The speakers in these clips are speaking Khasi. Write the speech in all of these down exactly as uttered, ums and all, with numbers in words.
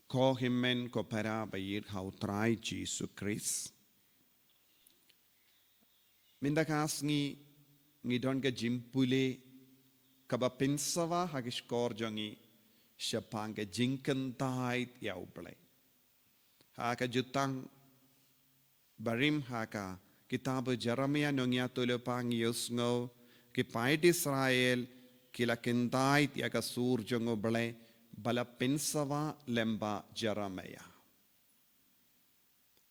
Ko hynmen ko para ba ïeit ha u Trai Jisu Khrist. Mynta ka sngi ngi don ka jingpule kaba pynsawa ha ki shkor jong ngi shaphang ka jingkyntait ïa U Blei. Ha ka Jutang Barim ha ka kitab Jeremiah nongïathuhlypa ngi ïohsngew ki paid Israel ki la kyntait ïa ka sur jong U Blei ba la pynsawa lyngba Jeremiah.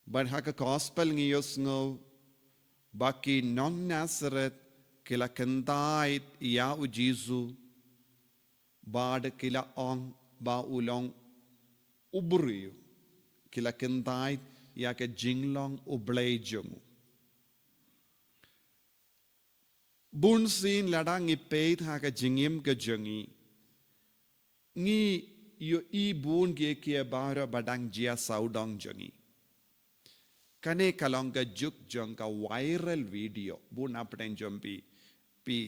Bad ha ka gospel ngi ïohsngew ba ki nong Nazareth ki la kyntait ïa U Jisu bad ki la ong ba u long u briew, ki la kyntait ïa ka jinglong U Blei jong u. Bun sien lada ngi peit ha ka jingim ka jong ngi, ngi ïohi bun kiei kiei baroh ba dang jia sawdong jong ngi. Kane ka long ka juk jong ka viral video. Bun hapdeng jong phi, phi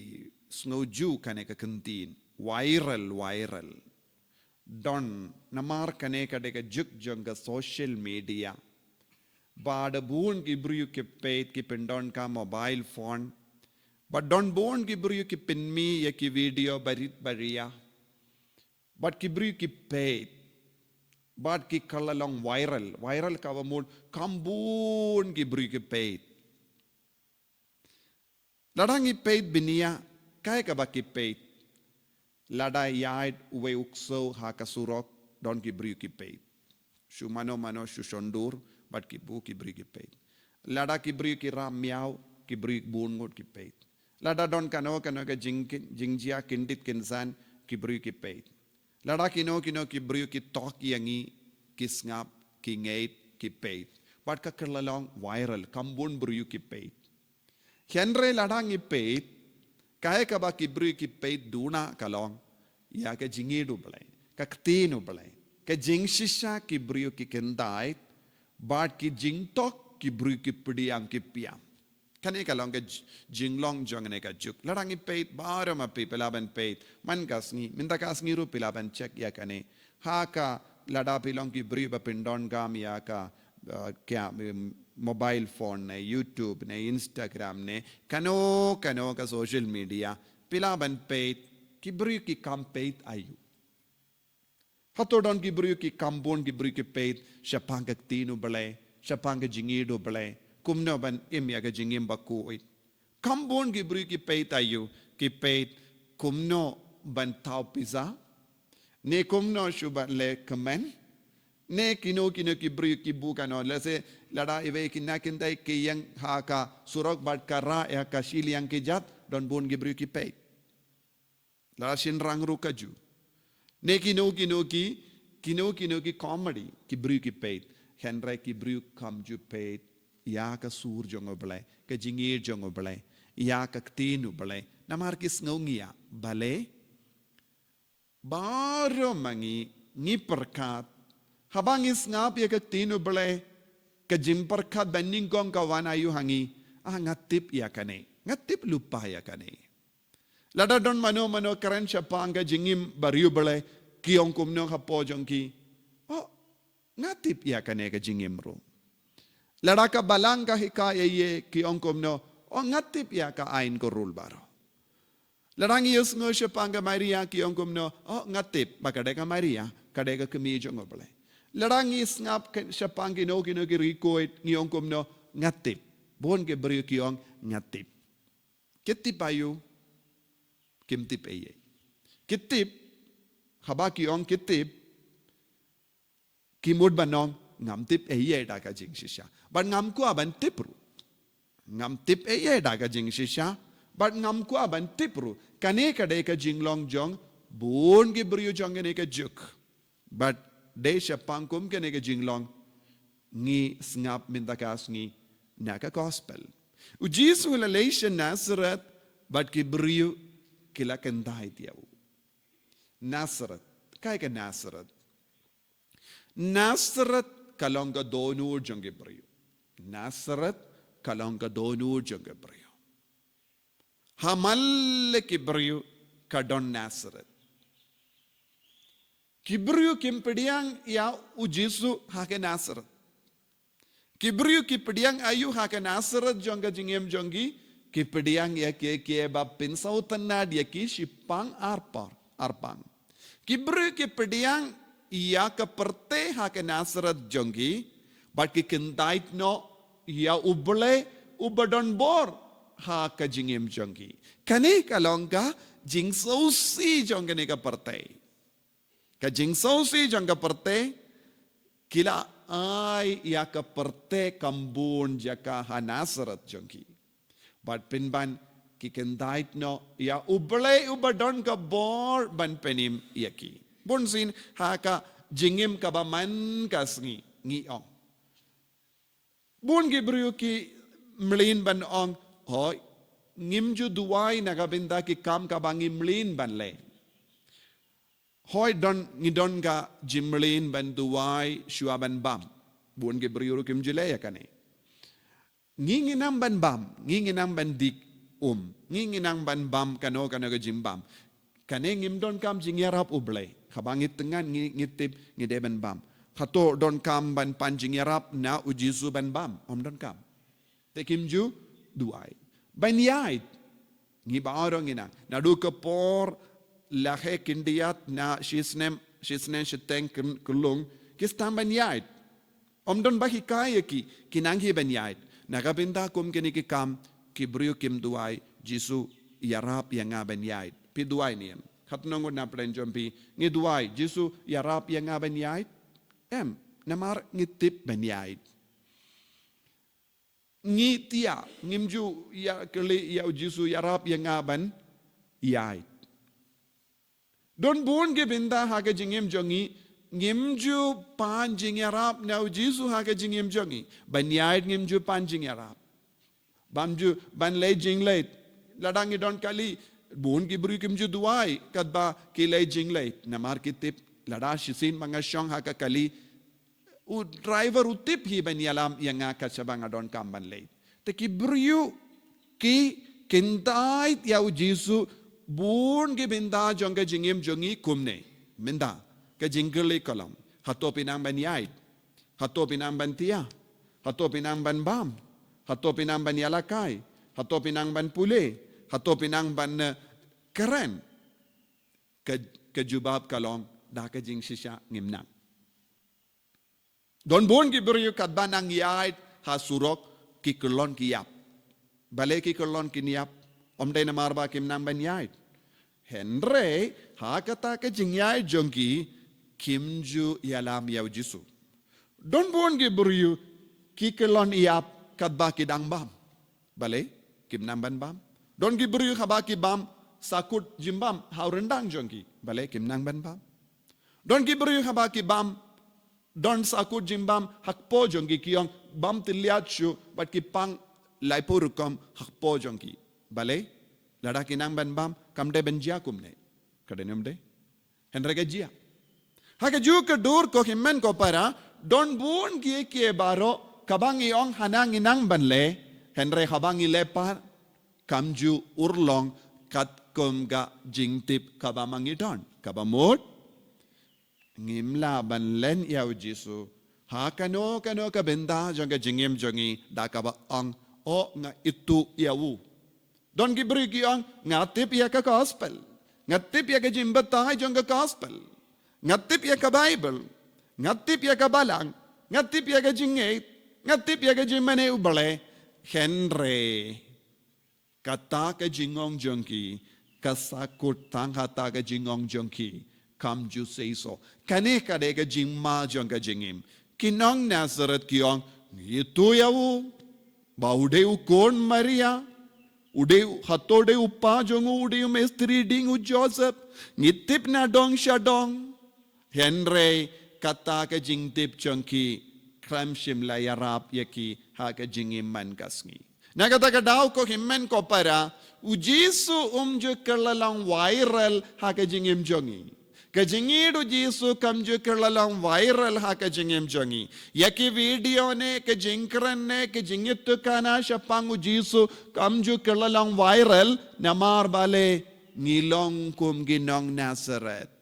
sngewthuh kane ka ktien. Viral, viral. Don, namar kane ka dei ka juk jong ka social media. Bad bun ki briew ki peit ki pyndonkam mobile phone. Bad don bun ki briew ki pynmih ïa ki video barit baria. Bad ki briew ki peit. Bad ki kylla long viral. Viral kaba mut kam bun ki briew ki peit. Lada ngi peit bniah, kaei kaba ki peit. Lada ïaid uwei u ksew ha ka surok, don ki briew ki peit. Shu mano mano shu shon dur, bad ki bun ki briew ki peit. Lada ki briew ki rah miaw, ki briew bun ngut ki peit. Lada don kano kano ka jing, jingjia kyndit kynsan, ki briew ki peit. Lada kino kino ki briew ki tok ïa ngi, ki sngap, ki ngeit, ki peit. Bad ka kylla long viral, kam bun briew ki peit. Hynrei lada ngi peit, kaei kaba ki briew ki peit duna ka long ïa ka jingïeit U Blei, ka ktien U Blei, ka jingshisha ki briew ki kyntait, bad ki jingtok ki briew ki pdiang ki pdiang. Kane ka long ka j-, jinglong jong kane ka juk. Lada ngi peit baroh ma phi, phi lah ban peit man ka sngi, mynta ka sngi ruh phi lah ban check ïa kane. Ha ka lada phi long ki briew ba pyndonkam ïa ka, uh, ka, um, mobile phone ne, YouTube ne, Instagram ne, kano kano ka social media, phi lah ban peit, ki briew ki kam peit aïu. Hato don ki briew ki kam bun ki briew ki peit shaphang ka ktien U Blei, shaphang ka jingïeit U Blei, kumno ban im ïa ka jingim bakhuid. Kam bun ki briew ki peit aïu, ki peit kumno ban thaw pizza, ne kumno shu ban leh kmen, ne kino kino ki briew ki bun kano, lehse lada iwei i khynnah kynthei ki ïeng ha ka surok bad ka rah ïa ka shiliang ki jat, don bun ki briew ki peit. Lada shynrang ruh ka ju. Ne kino kino ki, kino kino ki comedy, ki briew ki peit. Hynrei ki briew kam ju peit ïa ka sur jong U Blei, ka jingïeit jong U Blei, ïa ka ktien U Blei. Namar ki sngewngiah, balei? Baroh ma ngi, ngi pyrkhat, haba ngi sngap ïa ka ktien U Blei, ka jingpyrkhat ba nyngkong ka wan aïu ha ngi, ah, nga tip ïa kane, nga tip lypa ïa kane. Lada don mano mano kren shaphang ka jingim bariewblei, ki ong kumno hapoh jong ki, oh, nga tip ïa kane ka jingim ruh. Lada ka balang ka hikai ïa ïa, ki ong kumno, oh, nga tip ïa ka aiñ ka rule baroh. Lada ngi ïohsngew shaphang ka Maria, ki ong kumno, oh, nga tip ba ka dei ka Maria, ka dei ka kmie jong U Blei. Lada ngi sngap shaphang kino kino ki riewkhuid, ngi ong kumno, nga tip. Bun ki briew ki ong nga tip. Ki tip aïu? Kim tip ei ei. Ki tip, haba ki ong ki tip, ki mut ban ong ngam tip ei ei da ka jingshisha. Bad ngam kwah ban tip ruh. Ngam tip ei ei da ka jingshisha. Bad ngam kwah ban tip ruh. Kane ka dei ka jinglong jong bun ki briew jong kane ka juk. Bad dei shaphang kum kane ka jinglong ngi sngap mynta ka sngi na ka gospel. U Jisu u la leit sha Nazareth, bad ki briew ki la kyntait ïa u. Nazareth, kaei ka Nazareth? Nazareth ka long ka dohnud jong ki briew. Nazareth ka long ka dohnud jong ki briew. Ha man la ki briew ka don Nazareth. Ki briew kim pdiang ïa u Jisu ha ka Nasareth. Ki briew ki pdiang aïu ha ka Nasareth jong ka jingim jong ki? Ki pdiang ïa kiei kiei ba pynsngewtynnad ïa ki shi pang arpang, arpang. Ki briew ki pdiang ïa ka pyrthei ha ka Nasareth jong ki, bad ki kyntait noh ïa U Blei uba don bor ha ka jingim jong ki. Kane ka long ka jingsngewsih jong kane ka pyrthei. Ka jingsngewsih jong ka pyrthei, ki la ai ïa ka pyrthei kam bun jaka ha Nasareth jong ki. Bad pynban ki kyntait noh ïa U Blei uba don ka bor ban pynim ïa ki. Bunsien ha ka jingim kaba man ka sngi ngi ong. Bun ki briew ki mlien ban ong, hooid, ngim ju duwai na ka bynta ki kam kaba ngi mlien ban leh. Hooid, don, ngi don ka jingmlien ban duwai shuwa ban bam. Bun ki briew ruh kim ju leh ïa kane. Ngi, ngi nang ban bam, ngi, ngi nang ban dik um, ngi, ngi nang ban bam kano kano ka jingbam. Kane ngim donkam jingïarap U Blei. Haba ngi tyngan ngi, ngi tip ngi dei ban bam. Hato donkam ban pan jingïarap na U Jisu ban bam? Ym donkam. Te kim ju duwai. Ban ïaid. Ngi baroh ngi nang. Naduh ka por la heh khyndiat na shisnem, shisnem shiteng kyn-, khyllung, ki sdang ban ïaid. Ym don ba hikai ïa ki, ki nang hi ban ïaid. Na ka bynta kum kine ki kam, ki briew kim duwai, Jisu ïarap ïa nga ban ïaid. Phi duwai ne em? Katno ngut na pdeng jong phi ngi duwai, Jisu ïarap ïa nga ban ïaid? Em, namar ngi tip ban ïaid. Ngi tiah, ngim ju ïa kylli ïa U Jisu ïarap ïa nga ban ïaid. Don bun ki bynta ha ka jingim jong ngi, ngim ju pan jingïarap na U Jisu ha ka jingim jong ngi. Ban ïaid ngim ju pan jingïarap. Bam ju ban leh jingleit. Lada ngi don kali, bun ki briew kim ju duwai katba ki leh jingleit. Namar ki tip lada shisien ba nga shong ha ka kali, u driver u tip hi ban ïalam ïa nga kat shaba nga donkam ban leit. Te ki briew ki kyntait ïa U Jisu bun ki bynta jong ka jingim jong ngi kumne. Mynta ka jingkylli ka long, hato phi nang ban ïaid? Hato phi nang ban tiah? Hato phi nang ban bam? Hato phi nang ban ïalehkai? Hato phi nang ban pule? Hato phi nang ban, eh, kren? Ka, ka jubab ka long, da ka jingshisha ngim nang. Don bun ki briew katba nang ïaid ha surok ki kyllon ki ïap. Balei ki kyllon kin ïap? Ym dei namar ba kim nang ban ïaid. Hynrei ha kata ka jingïaid jong ki, kim ju ïalam ïa U Jisu. Don bun ki briew ki kyllon ïap katba ki dang bam. Balei kim nang ban bam? Don ki briew haba ki bam sa kut jingbam ha u ryndang jong ki. Balei kim nang ban bam? Don ki briew haba ki bam, don sa kut jingbam ha kpoh jong ki, ki ong bam tylliat shuh bad ki pang laiphew rukom ha kpoh jong ki. Balei? Lada ki nang ban bam kam dei ban jia kumne. Ka dei ne ym dei? Hynrei ka jia. Ha kajuh ka dur ko hynmen ko para, don bun kiei kiei baroh kaba ngi ong hana ngi nang ban leh, hynrei haba ngi leh pat kam ju urlong katkum ka jingtip kaba ma ngi don. Kaba mut, ngim lah ban len ïa U Jisu ha kano kano ka bynta jong ka jingim jong ngi da kaba ong, oh, nga ithuh ïa u. Don ki briew ki ong, nga tip ïa ka gospel. Nga tip ïa ka jingbatai jong ka gospel. Nga tip ïa ka Baibl. Nga tip ïa ka Balang. Nga tip ïa ka jingngeit. Nga tip ïa ka jingmane U Blei. Hynrei kata ka jingong jong ki ka sa kut tang hata ka jingong jong ki, kam ju seisoh. Kane ka dei ka jingma jong ka jingim. Ki nong Nasareth ki ong, ngi ithuh ïa u ba u dei u khun Maria, u dei u, hato dei u kpa jong u, u dei u mistri ding u Joseph. Ngi tip na dong sha dong. Hynrei kata ka jingtip jong ki khlem shym la ïarap ïa ki ha ka jingim man ka sngi. Na kata ka daw ko hynmen ko para, U Jisu um ju kylla long viral ha ka jingim jong ngi. Ka jingïeit U Jisu kam ju kylla long viral ha ka jingim jong ngi. Ïa ki video ne, ka jingkren ne, ka jingïathuhkhana shaphang U Jisu kam ju kylla long viral, namar balei? Ngi long kum ki nong Nasareth.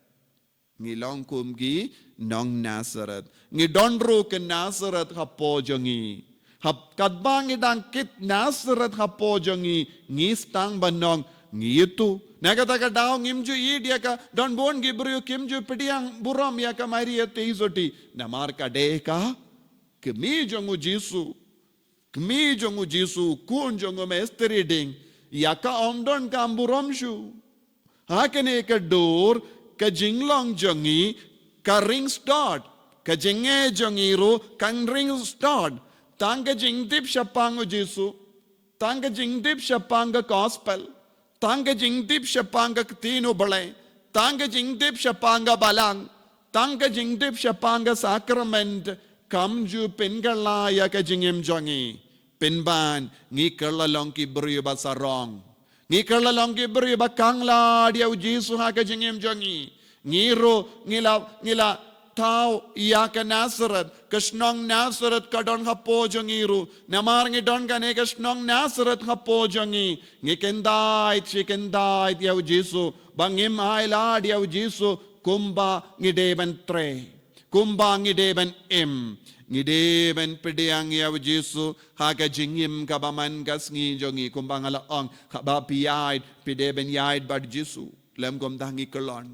Ngi long kum ki nong Nazareth. Ngi don ruh ka Nazareth hapoh jong ngi. Hap katba ngi dang kit Nazareth hapoh jong ngi, ngi sdang ban ong ngi ïohi. Na kata ka daw ngim ju ïohi ïa ka, don bun ki briew kim ju pdiang burom ïa ka Maria Theisotti. Namar ka dei ka kmie jong u Jisu. Kmie jong u Jisu, u khun jong u Mestri Dieng. Ïa ka ym don kam burom shuh. Ha kane ka dur, ka jinglong jong ngi ka ring stad, ka jingeh jong ngi ruh kan ring stad. Tang ka jingtip shaphang u Jisu, tang ka jingtip shaphang ka gospel, tang ka jingtip shaphang ka ktien u Blei, tang ka jingtip shaphang ka balang, tang ka jingtip shaphang ka sakrament, kam ju pynkylla ïa ka jingim jong ngi. Pynban, ngi kylla long ki briew ba sarong. Ngi kylla long ki briew ba khanglad ïa u Jisu ha ka jingim jong ngi. Ngi ruh, ngi la, ngi la thaw ïa ka Nazareth, ka shnong Nazareth ka don hapoh jong ngi ruh. Namar ngi don kane ka shnong Nazareth hapoh jong ngi. Ngi kyndait, shi kyndait ïa u Jisu. Ba ngim ailad ïa u Jisu, kumba ngi dei ban trei. Kumba ngi dei ban im. Ngi dei ban pdiang ïa u Jisu ha ka jingim kaba man ka sngi jong ngi, kumba nga la ong, haba phi ïaid, phi dei ban ïaid bad u Jisu. Lym kumta ngi kyllon.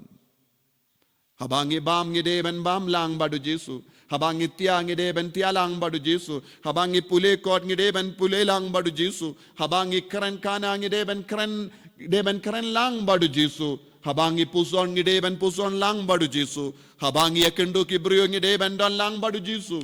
Haba ngi bam ngi dei ban bam lang bad u Jisu. Haba ngi tia ngi dei ban tia lang bad u Jisu. Haba ngi pule kot ngi dei ban pule lang bad u Jisu. Haba ngi kren khana ngi dei ban kren, dei ban kren lang bad u Jisu. Haba ngi puson ngi dei ban puson lang bad u Jisu. Haba ngi ïakynduh ki briew ngi dei ban don lang bad u Jisu.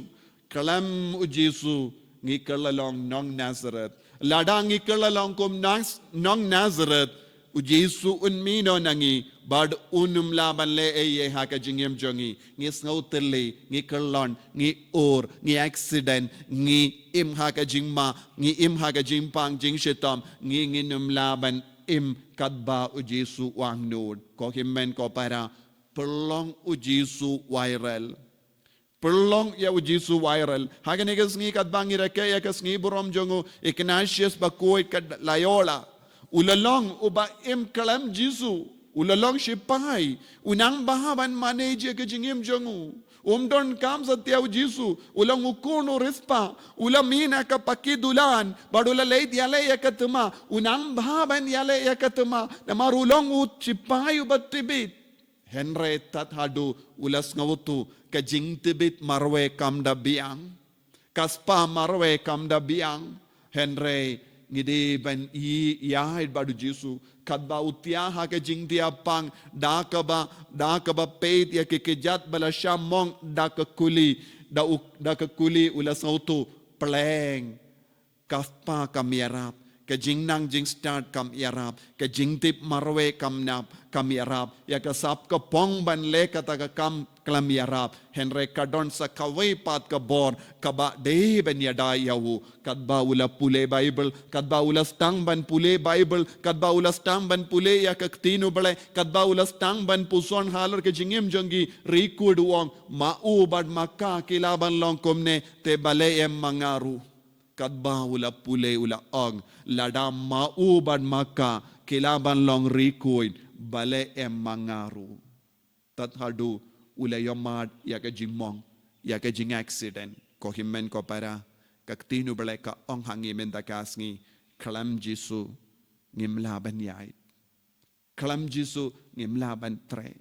Khlem u Jisu ngi kylla long nong Nazareth. Lada ngi kylla long kum Naz-, nong Nazareth, u Jisu un mih noh na ngi bad un ym lah ban leh ei ei ha ka jingim jong ngi. Ngi sngew tylli, ngi kyllon, ngi ur, ngi accident, ngi im ha ka jingma, ngi im ha ka jingpang jingshitom, ngi, ngin ym lah ban im katba u Jisu u angnud. Ko hynmen ko para, pynlong u Jisu viral. Pynlong ïa u Jisu viral. Ha kane ka sngi katba ngi rakhe ïa ka sngi burom jong u Ignatius Bakhuid ka Loyola. U la long uba im khlem Jisu. U la long shipai. U nang bha ban manage ïa ka jingim jong u. Um don kam satia u Jisu. U long u khun u riewspah. U la mih na ka paki dulan. Bad u la leit ïaleh ïa ka thma. U nang bha ban ïaleh ïa ka thma. Namar u long u shipai uba tbit. Hynrei tad haduh u la sngewthuh ka jingtbit marwei kam da biang. Ka spah marwei kam da biang. Hynrei ngi dei ban ï-, ïaid bad u Jisu. Katba u thiah ha ka jingthiah pang da kaba, da kaba peit ïa ki kjat ba la shah mong da ka kuli. Da u, da ka kuli u la sngewthuh pleng. Ka spah kam ïarap, ka jingnang jingstad kam ïarap, ka jingtip marwei kam nap, kam ïarap, ïa ka sap ka phong ban leh kata ka kam khlem ïarap, hynrei ka don sa kawei pat ka bor, kaba dei ban ïada ïa u, katba u la pule Baibl, katba u la sdang ban pule Baibl, katba u la sdang ban pule ïa ka ktien u Blei, katba u la sdang ban puson halor ka jingim jong ki, ri kud u ong, ma u bad ma ka ki lah ban long kumne, te balei em ma nga ruh. Katba u la pule u la ong, lada ma u bad ma ka ki lah ban long ri khuid, balei em ma nga ruh. Tad haduh u la ïohmad ïa ka jingmong, ïa ka jingaccident. Ko hynmen ko para, ka ktien u Blei ka ong ha ngi mynta ka sngi, khlem Jisu ngim lah ban ïaid. Khlem Jisu ngim lah ban trei.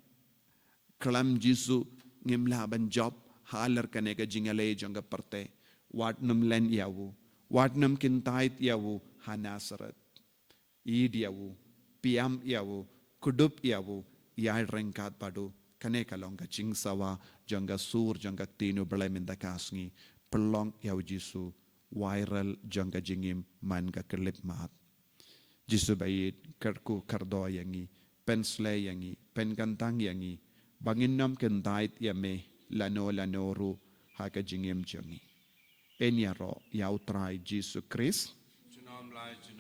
Khlem Jisu ngim lah ban jop halor kane ka jingïaleh jong ka pyrthei. Wat nym len ïa u. Wat nym kyntait ïa u ha Nazareth. Ïeit ïa u, piam ïa u, kdup ïa u, ïaid ryngkat bad u. Kane ka long ka jingsawa jong ka sur jong ka ktien u Blei mynta ka sngi. Pynlong ïa u Jisu viral jong ka jingim man ka khyllipmat. Jisu ba ïeit, kyrkhu kyrdoh ïa ngi, pynsleh ïa ngi, pynkyntang ïa ngi, ba ngin nym kyntait ïa me lano lano ruh ha ka jingim jong ngi. Yn ïaroh ïa u Trai Jisu Khrist. Junom la ju